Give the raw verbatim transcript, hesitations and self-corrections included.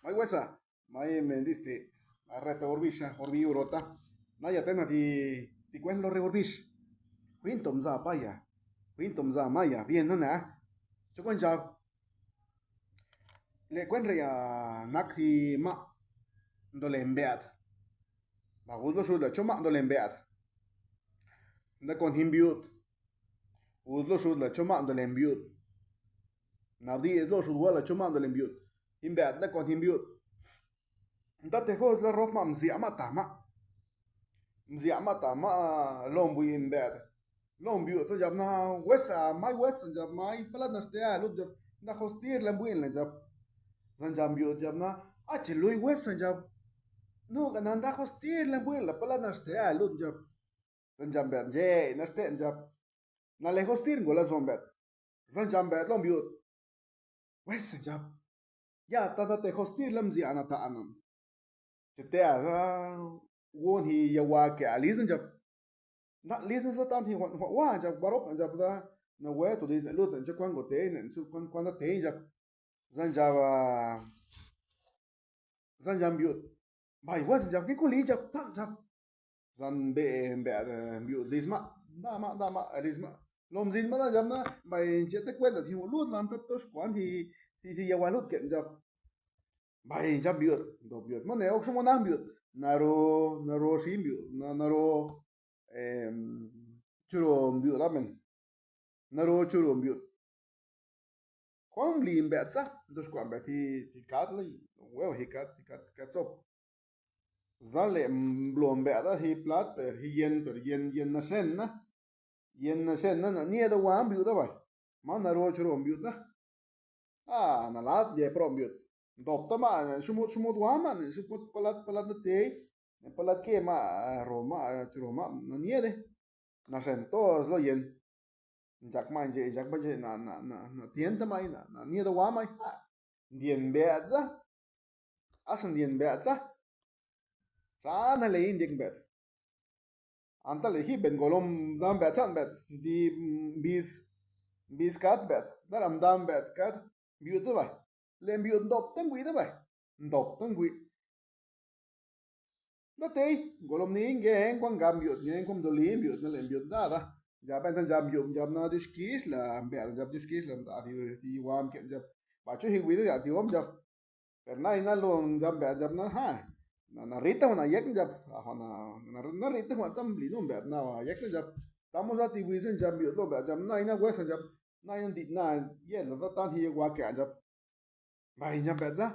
Mai huesa, mai mendiste, arreta orbisha, orbi urota. Naya tena ti, ti cuenlo re orbish. Cuinto mza paya, cuinto mza maya, bien nana. Cho cuencha. Le cuenre ya nac ti maꞌ ndolembeaꞌ. Ba guzlo xhuda cho maꞌ ndolembeaꞌ. Nda con jimbiuꞌt. Guzlo xhuda cho maꞌ ndolembiuꞌ. Nabdii zlo xhuda wala cho maꞌ ndolembiuꞌ. Jimbeaꞌ nda con jimbiuꞌ. Nda te josla ropa mziaꞌ maꞌ tamaꞌ. Mziaꞌ maꞌ tamaꞌ lon buin beed. Lon biuꞌ to dxab na huesa, mai huesa dxab, mai palad naxtea lud dxab. Nda jostir la mbuin la dxab. Zandxan biuꞌ dxab na, ache luy huesa dxab. Nuga na nda jostir la mbuin la palad naxtea lud dxab. Zandxan beed ndxeꞌ naxteꞌ dxab. Nale jostir ngula zon beed. Zandxan beed lon biuꞌ. Huesa dxab. Ya tata te jostir la mziaꞌ nataꞌnan. Che tea za guon ji yahuaquia lizna dxab. Nda lizna za tanti huaꞌ dxab, baropa dxab za. Nahuetu lizna lutaꞌ nche cuango te nen su cuanda te dxab. Zandxaba. Zandxan biuꞌ. Bay hueesa dxab, qué culí dxab, taꞌ dxab. Zan bee mbeꞌ biuꞌ lizmaꞌ. Dama dama lizmaꞌ. Lom zin ma dxab na. Bay nchiete cuenta ti lud lan tatu xcuan ti ti yahualut queꞌ dxab. Bay dxab biuꞌ. Ndo biuꞌ ma ne oxo mo nan biuꞌ. Naro naro xi biuꞌ, naro. Churo biuꞌ lamen. Naro churo biuꞌ. Juan bli mbeꞌtsa nduxcuaꞌ mbeꞌ ti ti cat lay. Huevo ji cat ti cat ti cat sop. Zale mblo mbeꞌda ji plat per ji yen per yen yen naxhenna. Yen naxhenna na nieeda huan biuꞌ da bay. Ma narocho ro biuꞌ da. Ah, nalá diaꞌ proꞌ biuꞌ. Ndopta maꞌ xumut xumut huan maꞌ ne xumut palat palat ndatey. Palat que maꞌ ro maꞌ ro maꞌ naniede. Naxhen todos lo yen. Ndxac maꞌ ndxeꞌ ndxac maꞌ ndxeꞌ na na na na tienta maꞌ na na nieeda huan maꞌ. Ndien mbeꞌdza. Asa ndien mbeꞌdza. Xana lei ndiec mbeꞌd. Anta le jiꞌ beꞌd ngolom mdan beꞌd chaꞌ beꞌd ndi. Mbis mbis cat beꞌd dara mdan beꞌd cat. Mbiuꞌ da bay. Le mbiuꞌ ndop ta ngüi da bay. Ndop ta ngüi. Nda tei ngolom ni ngue encuan nga mbiut ngue encuan mdolí mbiut na le mbiut dada. Dxabaꞌ nta dxab mbiut dxab na diuxquixla mbeꞌ dxab diuxquixla mdaa ti huam queꞌ dxab. Bachu jigüi da dxab ti huam dxab. Per nai na lu dxab mbeꞌ dxab na ha. Narita juna yec dxab. Narita juna tam li nu mbeꞌ na yec dxab. Tamu za ti huiza dxab mbiut lu mbeꞌ dxab nai na huesa dxab. Nai na ndiꞌ na yela za tan ti yaguaqueꞌ dxab. Bay dxab mbeꞌ za.